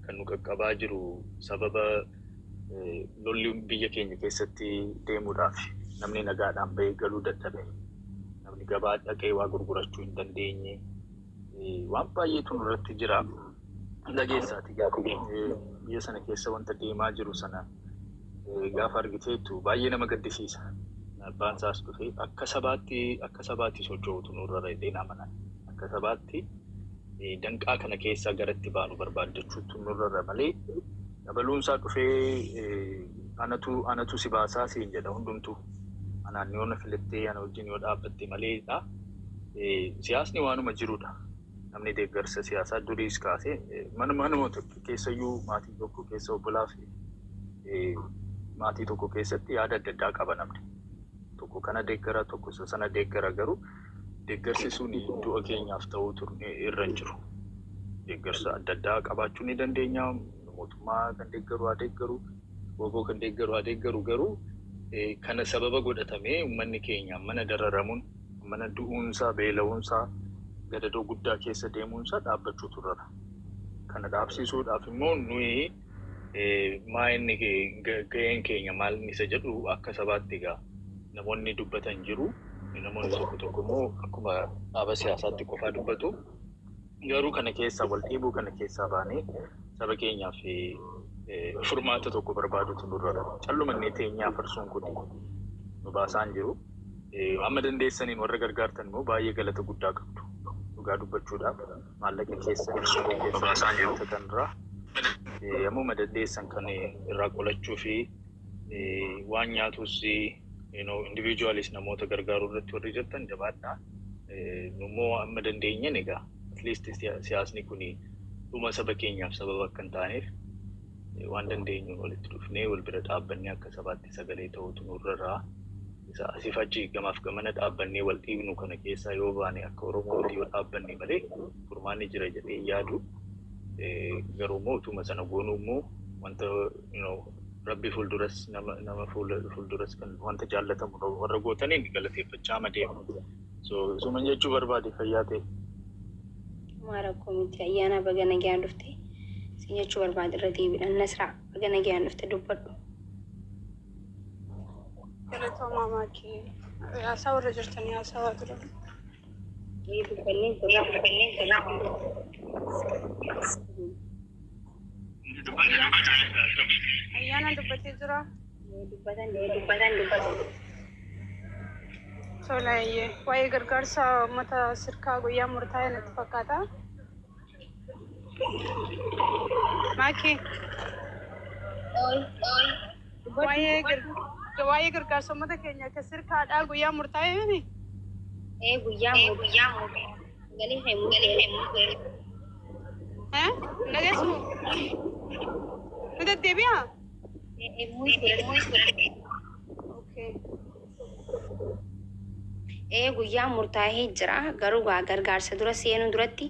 kan nu qaqqabaa jiru sababa lolli biyya keenya keessatti deemuudhaaf namni nagaadhaan bahee galuu dadhabe, namni gabaa dhaqee waa gurgurachuu hin dandeenye, waan baay'eetu nurratti jira. Dhageessaati, biyya sana keessa wanta deemaa jiru sana gaafa argiteettu baay'ee nama gaddisiisa. Abbaan isaas dhufee akka sabaatti socho'utu nurra jedheen amanan. Akka sabaatti danqaa kana keessaa garatti baanu barbaaddachuutu nurra malee, dabaluunsaa dhufee anatu si baasaa siin jedha hundumtuu. Anaan yoo na filattee, ana wajjin yoo dhaabbatte maleedha. Siyaasni waanuma jirudha. Namni deeggarsa siyaasaa duriis kaasee manuma tokko keessayyuu, maatii tokko keessa, obbolaa fi maatii tokko keessatti yaada adda addaa qaba namni. Tokko kana deeggara, tokko isa sana deeggara, garuu deeggarsi sun du'a keenyaaf ta'uu irra hin jiru. Deeggarsa adda addaa qabaachuu ni dandeenya. Mootummaa kan deeggaru haa deeggaru, WBO kan deeggaru haa deeggaru, garuu kana sababa godhatamee uummanni keenya mana dararamuun, mana du'uunsaa, beela'uunsaa, gadadoo guddaa keessa deemuunsaa dhaabbachuutu irra. Kana dhaabsisuudhaaf immoo nuyi maa inni gaheen keenya maal inni isa jedhu akka sabaatti egaa namoonni dubbatan jiru. Namoonni tokko tokko immoo akkuma dhaaba siyaasaatti qofaa dubbatu. Garuu kana keessaa wal dhiibuu kana keessaa baanee saba keenyaaf furmaata tokko barbaadutu nurra jira. Callumannee teenyaa farsuun kun nu baasaan jiru. Amma dandeessaniin warra gargaartan immoo baay'ee galata guddaa qabdu. Dhugaa dubbachuudhaaf maallaqa keessan nu baasaan jiru kanarraa ammuma dandeessan kan irraa qolachuu fi waan nyaatus individualis namoota gargaaruu irratti warri jirtan jabaadhaa. Nummoo amma dandeenyeen egaa at least siyaasni kun dhuma saba keenyaaf sababa akka hin taaneef waan dandeenyuun walitti dhufnee wal bira dhaabbannee akka sabaatti sagalee ta'utu nurra irraa isa asiif achi gamaaf gamana dhaabbannee wal dhiibnu kana keessaa yoo baane, akka Oromootti yoo dhaabbanne malee furmaanni jira jedhee yaadu. Garuu immoo utuma sana goonuu immoo wanta Rabbi fuulduras nama fuulduras kan wanta jaallatamu warra gootaniin galateeffachaa deema. So suman jechuu barbaade, fayyaa ta'e. Maa rakkoo miti. Ayyaana, baga nagaan dhufte. Sin jechuu barbaade irra deebiidhaan. Nasraa, baga nagaan dhufte, dubbadhu. Galatoomaa maakii, haasaa warra jirtanii haasawaa turan. Dubbannee jirra. Ayyaana dubbatee jira. Dubbatan, dubbatan, dubbatan. Tola, waa'ee gargaarsa uummata sirkaa guyyaa murtaa'e natti fakkaata. Maakii, waa'ee gargaarsa uummata keenya akka sirkaadhaa guyyaa murtaa'e miti. Ee, guyyaa guyyaa galee heemuu galee. Eh? Dhageessu? Ni deddeebi'aa? Okay. Ee, guyyaa murtaa'ee jira. Garuu gargaarsa dura seenuu duratti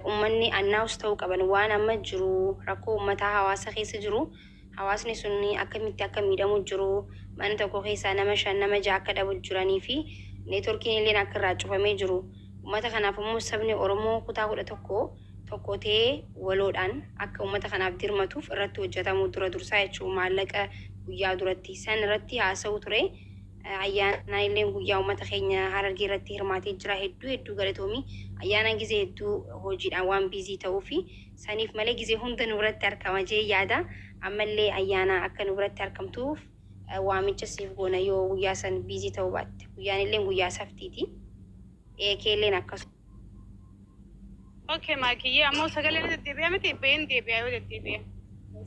uummanni annaawus ta'uu qaban waan amma jiru, rakkoo uummataa hawaasa keessa jiru, hawaasni sun akkamitti akka miidhamu jiru, mana tokko keessaa nama shan, nama ja'a akka dhabu jiranii fi neetworkiin illee akka irraa cufamee jiru. Uummata kanaaf immoo sabni Oromoo kutaa 11 tokko ta'ee waloodhaan akka uummata kanaaf dirmatuuf irratti hojjetamuu dura dursaa jechuun maallaqa guyyaa duratti san irratti haasa'u ture. Ayyaana illee guyyaa uummata keenya Harargee irratti hirmaatee jira. Hedduu hedduu galatoomii. Ayyaana gizee hedduu hojiidhaan waan busy ta'uu fi saniif malee gizee hunda nu biratti argama jee yaada. Ammallee ayyaana akka nu biratti argamtuuf waamicha siif goona yoo guyyaa san busy ta'uu baatte. Guyyaan illee guyyaa saftiiti. Eekee illeen akkasuma. Okay maakiyyee, ammoo sagaleen deddeebi'aa miti, ba'een deebi'aa yoo deddeebi'e.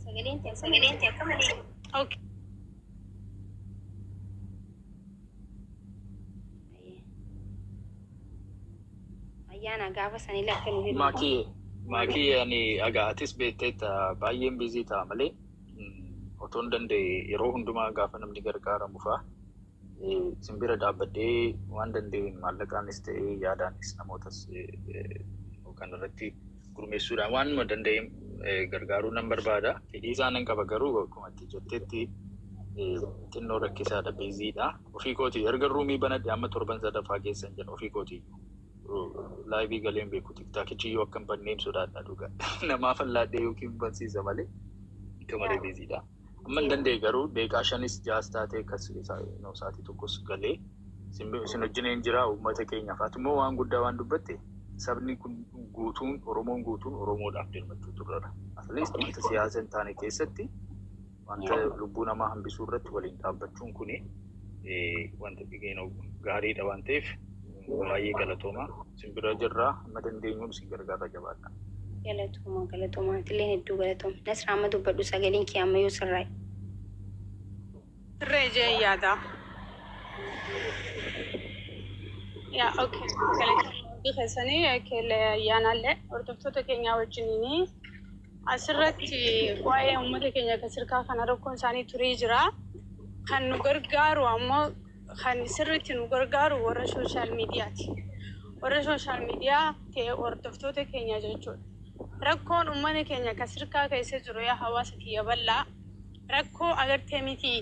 Sagaleen akka malee. Okay. Ayyaana gaafa sanillee akka nu Maakii, maakii, ani egaa atis beekteetta, baay'een busy ta'a malee otoo hin danda'e yeroo hundumaa gaafa namni gargaaramu fa'a isin bira dhaabbadhee waan danda'een maallaqaanis ta'ee yaadaanis namootas kan irratti gurmeessuudhaan waanuma danda'een gargaaruu nan barbaada. Fedhii isaa nan qaba, garuu akkuma itti jettetti xinnoo rakkisaadha, busydha. Ofii kooti erga roomii banadhe amma torban sadaffaa keessa hin jedha, ofii kooti live galeen beeku. TikTokichi iyyuu akka hin banneen sodaadha dhugaa. Namaaf allaadhee yookiin bansiisa malee akka malee busydha. Amma hin danda'e garuu daqiiqaa shanis jaas taatee akkas sa'aatii tokkos galee isin wajjiniin jira uummata keenyaaf. Ati immoo waan guddaa waan dubbatte, sabni kun guutuun, Oromoon guutuun Oromoodhaaf dirmachuu turreera. At least wanta siyaasa hin taane keessatti wanta lubbuu namaa hambisuu irratti waliin dhaabbachuun kuni wanta gaariidha waan ta'eef baay'ee galatooma. Isin bira jirraa, amma dandeenyuun isin gargaarra, jabaadha. Galatooma, galatooma. Atilleen hedduu galatooma. Nasraa, amma dubbadhu, sagaleen kee amma yoo sirraa'e. Sirree jee yaada. Yaa, okay. Galatooma hojii keessanii keellee ayyaanaallee hordoftoota keenyaa wajjiniini asirratti waa'ee uummata keenya kan sirkaa kana rakkoon isaanii turii jira. Kan nu gargaaru ammoo, kan sirriitti nu gargaaru warra social mediati. Warra social media ta'e hordoftoota keenya jechuudha. Rakkoon uummata keenya kan sirkaa keessa jiru, yaa hawaasa kiyya bal'aa, rakkoo agartee miti,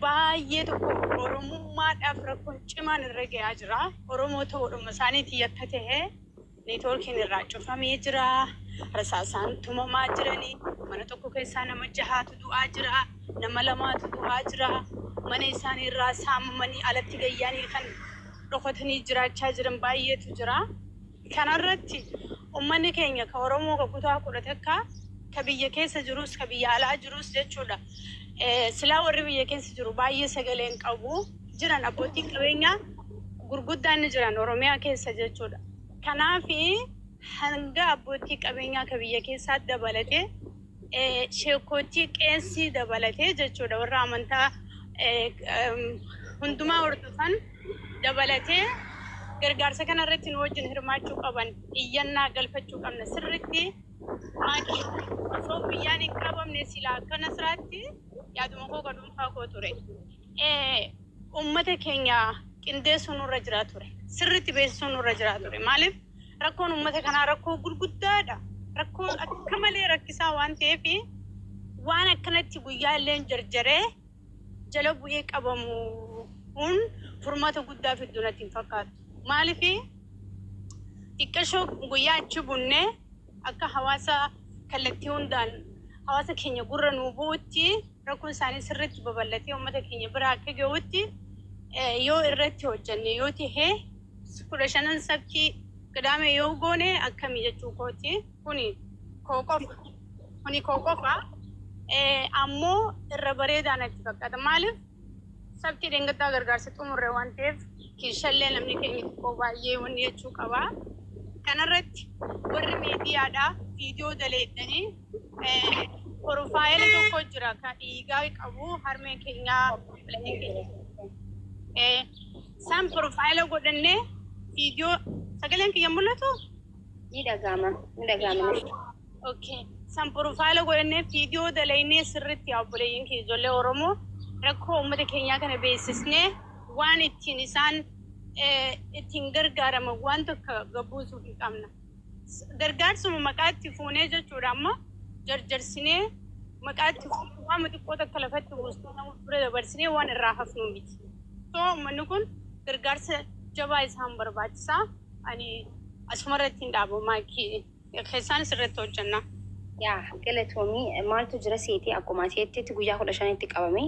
baay'ee tokko oromummaadhaaf rakkoon cimaan irra gahaa jira. Oromoo ta'uudhuma isaaniitii yakka ta'e neetwoorkiin irraa cufamee jira. Rasaasaan tumamaa jiranii. Mana tokko keessaa nama jahaatu du'aa jira. Nama lamaatu du'aa jira. Mana isaanii irraa saamamanii alatti gayyaanii kan dhokatanii jiraachaa jiran baay'eetu jira. Kanarratti Uummanni keenya ka Oromoo ka kutaa 11 ka biyya keessa jirus ka biyya alaa jirus jechuudha. Silaa warri biyya keessa jiru baay'ee sagaleen qabu jiran, abbootiin qabeenyaa gurguddaan ni jiran Oromiyaa keessa jechuudha. Kanaafi hanga abbootii qabeenyaa ka biyya keessaa dabalatee, sheekootii qeensii dabalatee jechuudha, warra amantaa hundumaa hordofan dabalatee gargaarsa kana irratti nu wajjin hirmaachuu qaban, iyyannaa galfachuu qabna sirritti. Maakii, osoo guyyaan hin qabamne silaa akkana siraatti yaaduma koo ka dhuunfaa koo ture. Uummata keenya qindeessuu nurra jira ture. Sirritti beeksisuu nurra jira ture. Maaliif, rakkoon uummata kanaa rakkoo gurguddaadha. Rakkoo akka malee rakkisaa waan ta'eef, waan akkanatti guyyaa illee jarjaree jala bu'ee qabamu kun furmaata guddaa fiddu natti hin fakkaatu. Maaliif, xiqqashoo guyyaa achi bunnee akka hawaasa kallattii hundaan hawaasa keenya gurra nuu bu'utti, rakkoon isaanii sirriitti babal'atee uummata keenya bira akka gahutti yoo irratti hojjenne yoo ta'e, 15n sabtii qidaame yoo goone akkamii jechuu kooti. Kuni koo qofa, kuni koo qofa. Ammoo irra bareedaa natti fakkaata. Maaliif, sabtii dheengaddaa gargaarsa xumurre waan ta'eef, kiishallee namni keenya xiqqoo baay'ee wanni jechuu qaba. Kanarratti warri miidiyaadhaa viidiyoo daleeddanii, profile tokko jira ka dhiigaa qabu, harmeen keenyaa keenya isaan profile godhannee viidiyoo. Sagaleen kiyya mul'atu? Ni dhaga'ama. Ni dhaga'ama. Okay. San profile godhannee viidiyoo dalaynee, sirriitti obboleeyyiin keenya ijoollee Oromoo rakkoo uummata keenyaa kana beeksisnee, waan ittiin isaan ittiin gargaaraman waan tokko gabbuusuuf hin qabna. Gargaarsuma maqaatti fuunee jechuudha, amma jarjarsinee maqaatti fuunee waan xiqqoo takka lafatti buusnee nama bira dabarsinee waan irraa hafnu miti. So uummanni kun gargaarsa jabaa isaan barbaachisaa. Ani asuma irratti hin dhaabu, maakii keessaan sirriitti hojjenna. Yaa galatoomii. Maaltu jira seetii, akkuma seettitti guyyaa 15tti qabame.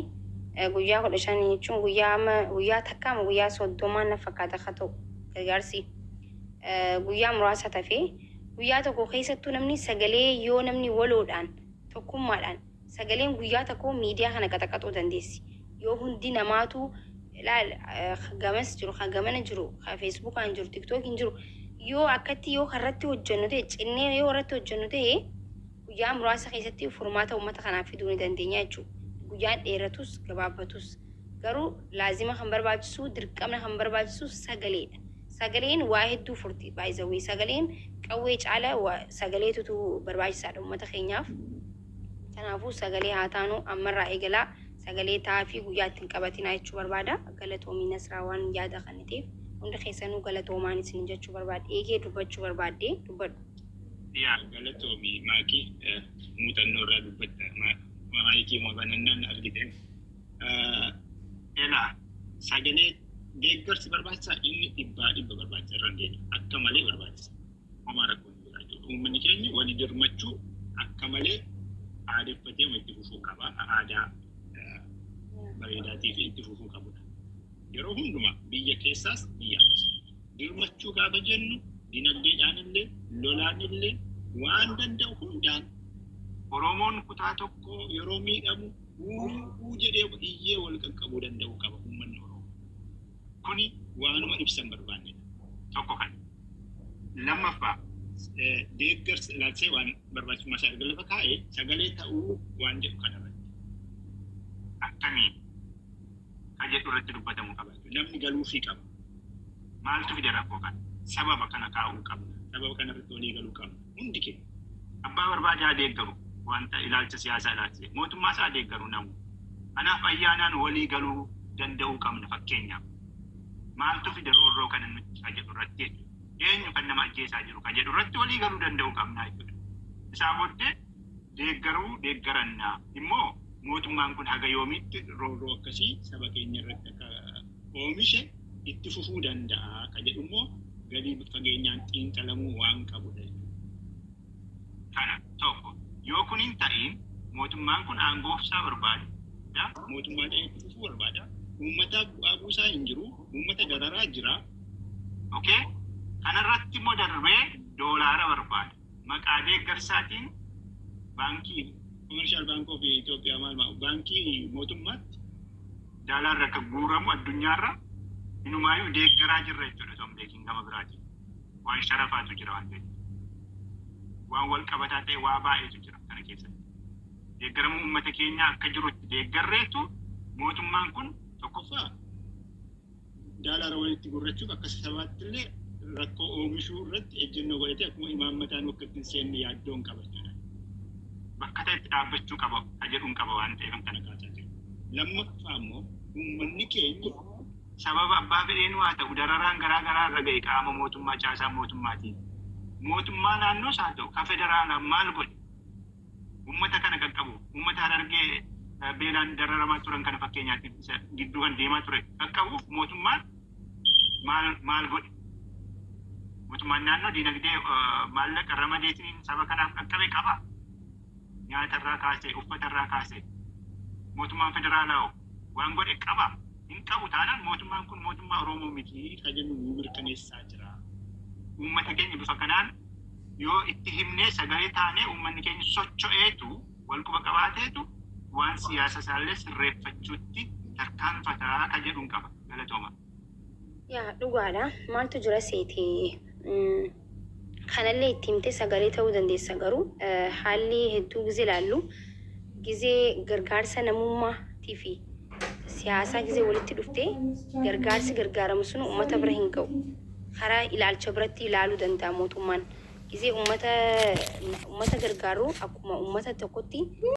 Guyyaa 15 jechuun guyyaa amma guyyaa takkaama guyyaa 30n na fakkaata akka ta'u gargaarsi. Guyyaa muraasa tafee guyyaa tokko keessattuu namni sagalee yoo namni waloodhaan tokkummaadhaan sagaleen guyyaa tokko miidiyaa kana qaxaqaxuu dandeessi. Yoo hundi namaatu ilaal, gamas jiru, kan gamana jiru, kan Facebookaan jiru, TikTokiin jiru, yoo akkatti yoo karratti hojjennu ta'e, cinnee yoo irratti hojjennu ta'e, guyyaa muraasa keessatti furmaata uummata kanaaf fiduu ni dandeenya jechuudha. Guyyaan dheeratus gabaabbatus garuu laazima kan barbaachisu, dirqamna kan barbaachisu sagaleedha. Sagaleen waa hedduu furti, baay'izawwee sagaleen qawwee caala sagaleetutu barbaachisaadha uummata keenyaaf. Kanaafuu sagalee haa taanu, ammarraa eegalaa sagalee ta'aa fi guyyaa ittiin qabatinaa jechuu barbaada. Galatoomii Nasraa, waan yaada kan ta'eef hundi keessanuu galatoomaan isin jechuu barbaade. Eegee dubbachuu barbaadde dubbadhu. Yaa galatoomii maakii, muuxannoo irraa dubbatta. Maayikii moo banannaan argite. Elaa, sagalee deeggarsi barbaachisaa inni dhibbaa dhibba barbaachisa, irra deema. Akka malee barbaachisa. Homaa rakkoon hin jiraatu. Uummanni keenya walii dirmachuu akka malee aadeffatee itti fufuu qaba. Aadaa bareedaatii fi itti fufuu qabudha. Yeroo hundumaa biyya keessaas biyyaas. Dirmachuu gaafa jennu, dinagdeedhaan illee, lolaan illee, waan danda'u hundaan Oromoon kutaa tokko yeroo miidhamu uu jedhee iyyee wal qaqqabuu danda'u qaba uummanni Oromoo. Kuni waanuma ibsan barbaannedha. Tokko kana. Lammaffaa, deeggarsa ilaalchisee waan barbaachisummaa isaa erga lafa kaa'ee, sagalee ta'uu waan jedhu kanarratti. Akkamiin ka jedhu irratti dubbatamuu qaba. Namni galuufii qaba. Maaltu fide rakkoo kana? Sababa kana kaa'uu qabna. Sababa kana irratti walii galuu qabna. Hundi keenya. Abbaa barbaade haa deeggaru. Wanta ilaalcha siyaasaa ilaalchisee. Mootummaa isaa deeggaru namu. Kanaaf ayyaanaan walii galuu danda'uu qabna fakkeenyaaf. Maaltu fide roorroo kana nutti ka jedhu irratti jechuudha. Eenyu kan nama ajjeesaa jiru ka jedhu irratti walii galuu danda'uu qabna jechuudha. Isaa booddee deeggaruu deeggarannaa immoo mootummaan kun haga yoomiitti roorroo akkasii saba keenya irratti akka oomishe itti fufuu danda'a ka jedhu immoo gadi fageenyaan xiinxalamuu waan qabudha jechuudha. Kana tokko yoo kun hin ta'in, mootummaan kun aangoo isaa barbaada. Mootummaa ta'ee itti fufuu barbaada. Uummataaf bu'aa buusaa hin jiru. Uummata dararaa jira. Okay? Kanarratti immoo darbee Doolaara barbaada. Maqaa deeggarsaatiin baankii Commercial Bank of Itoophiyaa maal maal baankii mootummaatti daalaarra akka guuramu addunyaarra inumaayyuu deeggaraa jirra jechuudha osoo hin beekin gama biraatiin. Waan sharafaatu jira waan ta'eef. Waan wal qabataa ta'e waa baay'eetu jira kana keessatti. Deeggaramuu uummata keenyaa akka jirutti deeggarreetu mootummaan kun tokkoffaa daalaara walitti gurrachuuf akka sabaatti illee rakkoo oomishuu irratti ejjennoo godhatee akkuma imaammataan akka ittiin seenne yaaddoon qaba jechuudha. Bakka ta'etti dhaabbachuu qaba ka jedhuun qaba waan ta'eef kana kaasaa jiru. Lammaffaa immoo uummanni keenya sababa abbaa fedheen haa ta'u dararaan garaa garaa irra ga'e qaama mootummaa caasaa mootummaatiin. Mootummaa naannoos haa ta'u ka federaalaa maal godhe uummata kana qaqqabu uummata Harargee beelaan dararamaa turan kana fakkeenyaatti isa gidduu kan deemaa ture qaqqabuuf mootummaan maal maal godhe? Mootummaan naannoo dinagdee maallaqa ramadeetiin saba kanaaf qaqqabe qaba. Nyaatarraa kaasee uffatarraa kaasee mootummaan federaalaa waan godhe qaba. Hin qabu taanaan mootummaan kun mootummaa Oromoo miti kan jennu nu mirkaneessaa jira. Uummata keenya bifa kanaan yoo itti himnee sagalee taanee uummanni keenya socho'eetu wal quba qabaateetu waan siyaasa isaallee sirreeffachuutti tarkaanfataa ka jedhuun qaba. Galatooma. Yaa, dhugaadha. Maaltu jira seeti? Kanallee itti himtee sagalee ta'uu dandeessa, garuu haalli hedduu gizee ilaallu gizee gargaarsa namummaatii fi siyaasaa gizee walitti dhuftee gargaarsi gargaaramu sun uummata bira hin ga'u. Karaa ilaalcha biratti ilaaluu danda'a mootummaan. Gizee uummata uummata gargaaru akkuma uummata tokkotti.